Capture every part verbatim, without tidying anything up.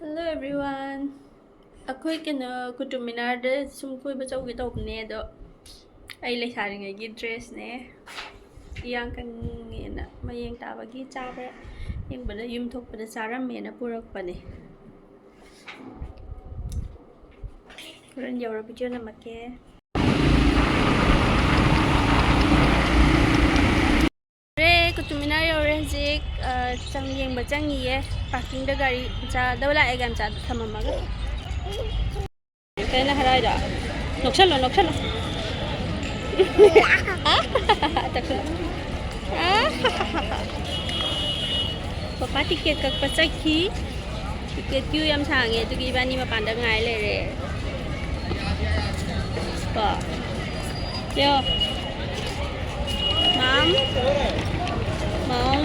Hello everyone. ꯑꯩꯈꯣꯏ ꯀꯩꯅꯣ ꯀꯨꯇꯨꯕ ꯃꯤꯅꯥꯔꯗ ꯁꯨꯝ ꯀꯣꯏꯕ ꯆꯧꯒꯦ ꯇꯧꯕꯅꯦ, ꯑꯗꯣ ꯑꯩ ꯂꯩꯁꯥꯔꯤꯉꯩꯒꯤ ꯗ꯭ꯔꯦꯁꯅꯦ, ꯏꯌꯥꯡ ꯀꯪꯉꯦꯅ ꯃꯌꯦꯡ ꯇꯥꯕꯒꯤ ꯆꯥꯕ ꯌꯦꯡꯕꯗ ꯌꯨꯝ ꯊꯣꯛꯄꯗ ꯆꯥꯔꯝꯃꯦꯅ ꯄꯨꯔꯛꯄꯅꯦ꯫ ꯍꯣꯔꯦꯟ ꯌꯧꯔ ꯚꯤꯗꯤꯑꯣ ꯅꯝꯃꯛꯀꯦ꯫ ꯌꯧꯔꯦ, ꯀꯨꯇꯨꯕ ꯃꯤꯅꯥꯔ ꯌꯧꯔꯦ꯫ ꯍꯧꯖꯤꯛ ꯆꯪ ꯌꯦꯡꯕ ꯆꯪꯉꯤꯌꯦ꯫ ꯄꯥꯔꯀꯤꯡꯗ ꯒꯥꯔꯤ ꯃꯆꯥꯗ ꯂꯥꯛꯑꯦ, ꯒꯥꯔꯤ ꯃꯆꯥꯗ ꯊꯝꯃꯝꯃꯒ꯫ ꯀꯩꯅꯣ ꯍꯥꯏꯔꯣꯏꯗꯣ? ꯅꯣꯛꯁꯜꯂꯣ, ꯅꯣꯛꯁꯜꯂꯣ꯫ ꯇꯛꯁꯜꯂꯣ꯫ ꯄꯄꯥ ꯇꯤꯀꯦꯠ ꯀꯛꯄ ꯆꯠꯈꯤ꯫ ꯇꯤꯀꯦꯠ ꯀ꯭ꯌꯨ ꯌꯥꯝ ꯁꯥꯡꯉꯦ, ꯑꯗꯨꯒꯤ ꯏꯕꯥꯅꯤ ꯃꯄꯥꯟꯗ ꯉꯥꯏ ꯂꯩꯔꯦ꯫ ꯀꯣ? ꯌꯣ꯫ ꯃꯥꯝ꯫ ꯃꯥꯝ꯫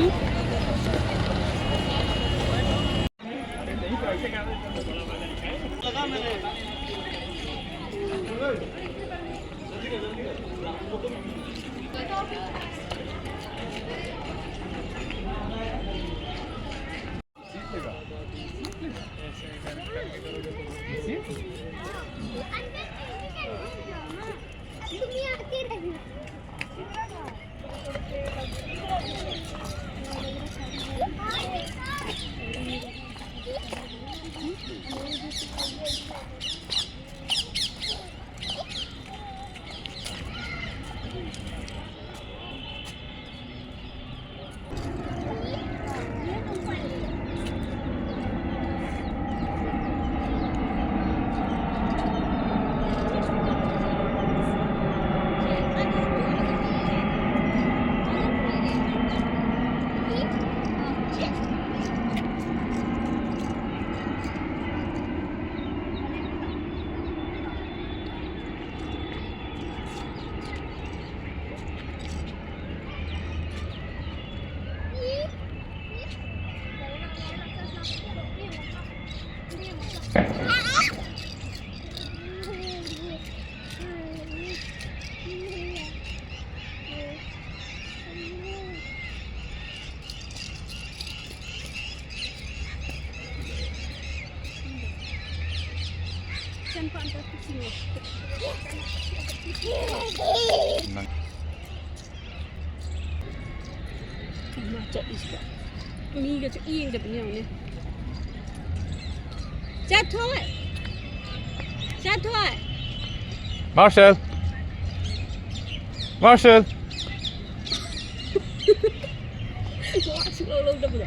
ꯆꯟꯄꯥꯟꯗ ꯄꯨꯁꯤꯜꯂꯣ꯫ ꯅꯪ ꯀꯩꯅꯣ ꯆꯠꯂꯤꯁꯤꯕꯣ? ꯃꯤꯒ ꯁꯨꯛꯌꯦꯡ ꯌꯦꯡꯗꯕꯅꯤ ꯌꯦꯡꯉꯨꯅꯦ꯫ ꯆꯠꯊꯣꯏ! ꯆꯠꯊꯣꯏ! Marshall! Marshall! ꯋꯥ ꯁꯨꯛꯂꯧ ꯂꯧꯗꯕꯗꯣ꯫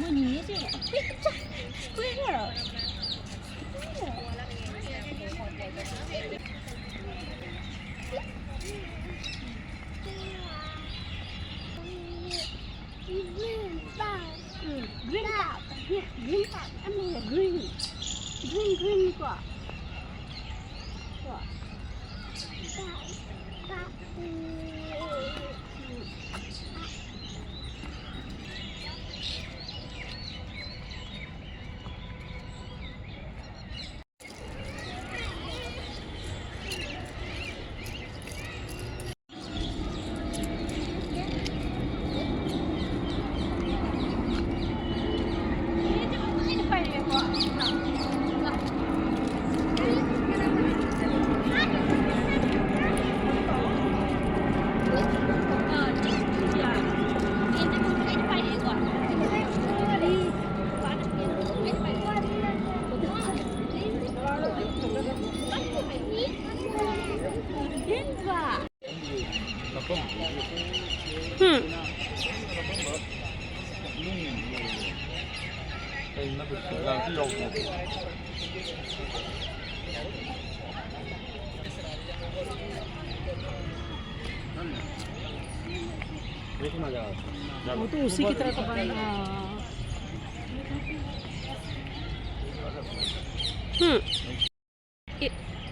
ꯃꯣꯏ ꯅꯤꯅꯦꯁꯦ ꯌꯥꯝ ꯄꯤꯛ ꯆ-, ꯄꯤꯛ ꯆ-, ꯎꯝ, green ꯇꯥ-, green, green ꯇꯥ-, green, green ꯇꯥ-, ꯌꯥꯝ ꯂꯩꯔꯦ, green꯫ Green, green ꯀꯣ꯫ ꯀꯣ꯫ ꯎꯝ꯫ वो तो उसी की तरह का बन रहा। हम्म। ये,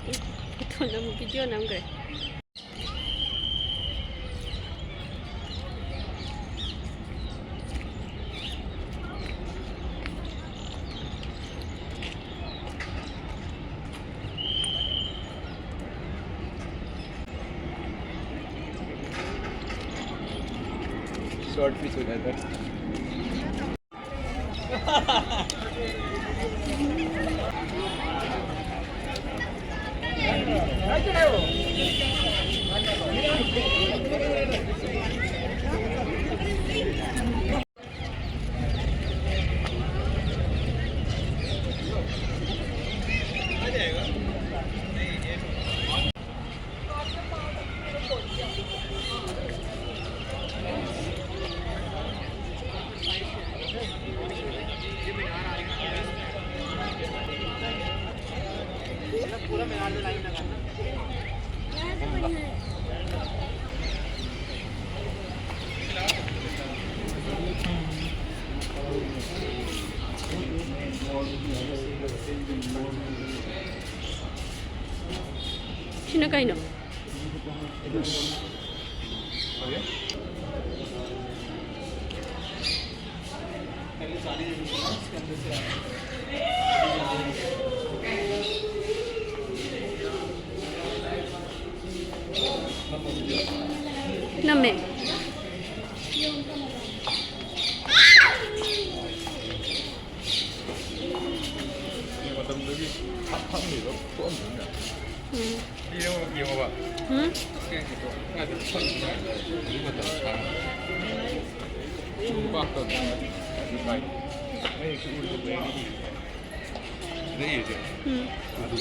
ये तो नम वीडियो नम गए। शॉर्ट पीस हो जाता है। ꯁꯤꯅ ꯀꯩꯅꯣ? ꯅꯝꯃꯦ꯫ ꯃꯇꯝꯗꯨꯒꯤ ꯐꯝ-, ꯐꯝꯃꯤꯕ ꯄꯣꯠ ꯑꯃꯅꯤꯅ꯫ ꯎꯝ꯫ ꯌꯦꯡꯉꯣ, ꯌꯦꯡꯉꯣꯕ꯫ ꯎꯝ꯫ ꯉꯥꯗꯤ ꯐꯝꯃꯤꯅ ꯍꯧꯖꯤꯛ ꯃꯇꯝ ꯁꯥꯡꯅ꯫ ꯁꯨꯝ ꯄꯥꯛꯇ ꯑꯗꯨꯝ ꯃꯩꯁꯨ ꯎꯔꯤꯕ ꯃꯩꯒꯤ ꯂꯩꯔꯤꯁꯦ꯫ ꯎꯝ꯫ ꯑꯗꯨ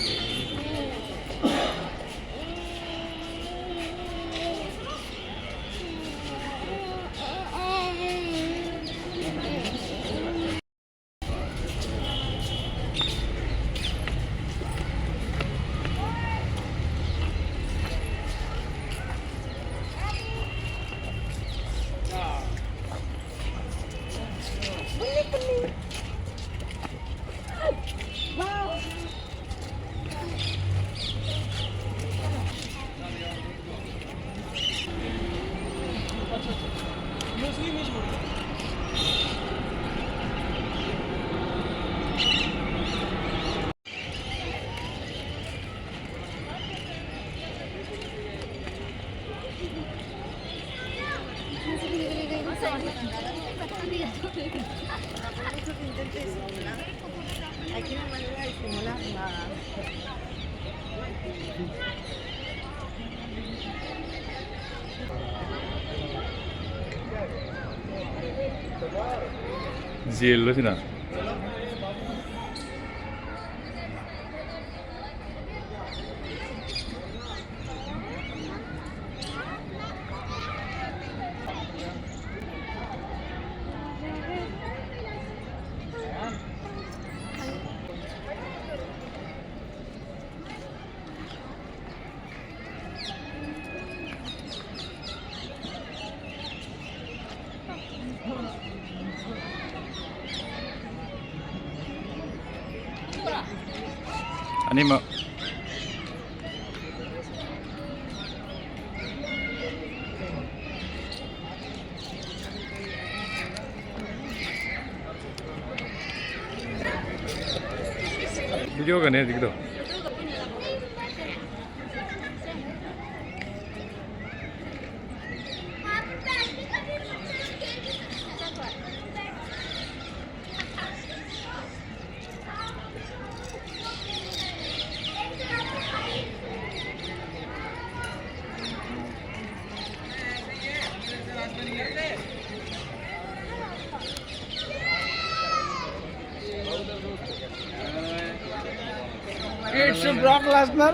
ꯖꯦꯜꯂꯣ ꯁꯤꯅ? ꯑꯅꯤꯃꯛ꯫ ꯚꯤꯗꯤꯑꯣꯒꯅꯦ ꯍꯧꯖꯤꯛꯀꯤꯗꯣ꯫ It's Brock Lesnar.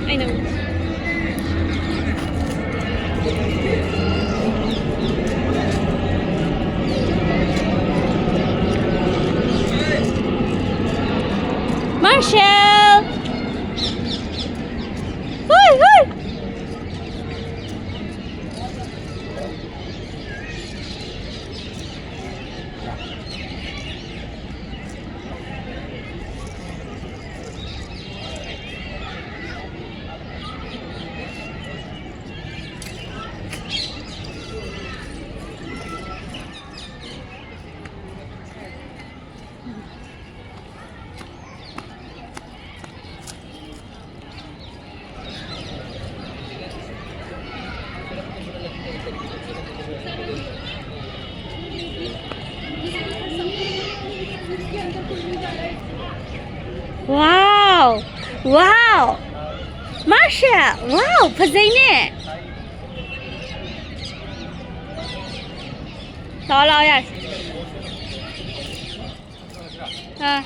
ꯑꯩꯅ Marshall! Hui, hui! Wow! Wow! Marshall! Wow! ꯐꯖꯩꯅꯦ! ꯂꯥꯛꯑꯣ, ꯂꯥꯛꯑꯣ, ꯌꯥꯔꯦ꯫ ꯑꯥ꯫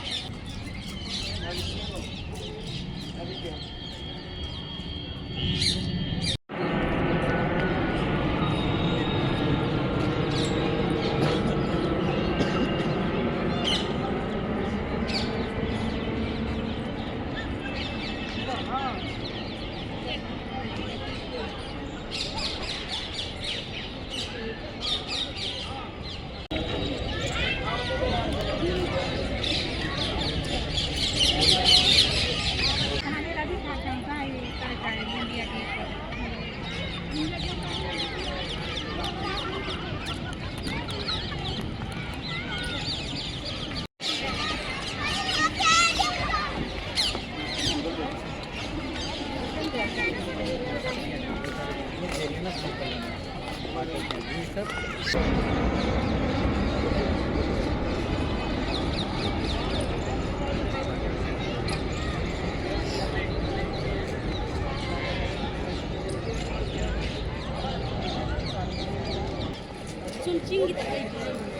ꯁꯨꯝ ꯆꯤꯡꯒꯤ ꯇꯥꯏꯞ ꯇꯧꯏ꯫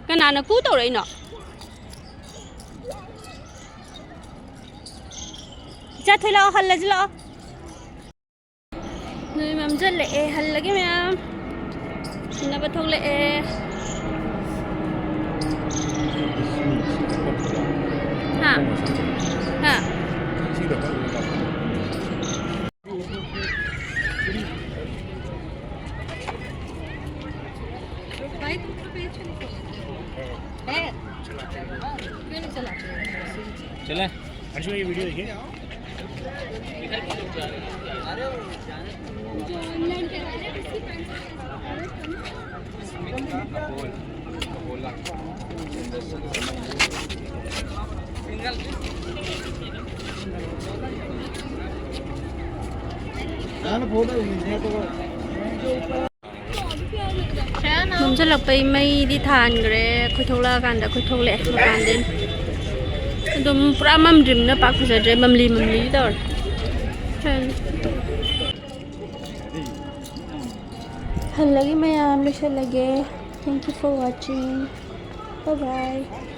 ꯀꯅꯥꯅ ꯀꯨ ꯇꯧꯔꯛꯏꯅꯣ? ꯏꯆꯥ ꯊꯣꯏ, ꯂꯥꯛꯑꯣ, ꯍꯜꯂꯁꯤ ꯂꯥꯛꯑꯣ꯫ ꯅꯣꯏ ꯃꯝꯁꯤꯜꯂꯛꯑꯦ, ꯍꯜꯂꯒꯦ ꯃꯌꯥꯝ꯫ ꯎꯅꯕ ꯊꯣꯛꯂꯛꯑꯦ꯫ ꯍꯥ? ꯍꯥ? चले। अंशु, ये वीडियो देखिए। ꯃꯝꯁꯤꯜꯂꯛꯄꯩ ꯃꯩꯗꯤ ꯊꯥꯟꯈ꯭ꯔꯦ꯫ ꯑꯩꯈꯣꯏ ꯊꯣꯛꯂꯛꯑꯀꯥꯟꯗ ꯑꯩꯈꯣꯏ ꯊꯣꯛꯂꯛꯑꯦ ꯃꯄꯥꯟꯗꯩ꯫ ꯑꯗꯨꯝ ꯄꯨꯔꯥ ꯃꯝꯗ꯭ꯔꯤꯕꯅ ꯄꯥꯛ ꯐꯖꯗ꯭ꯔꯦ, ꯃꯝꯂꯤ ꯃꯝꯂꯤ ꯇꯧꯔꯦ꯫ ꯍꯜꯂꯒꯦ ꯃꯌꯥꯝ, ꯂꯣꯏꯁꯤꯜꯂꯒꯦ꯫ Thank you for watching. Bye bye.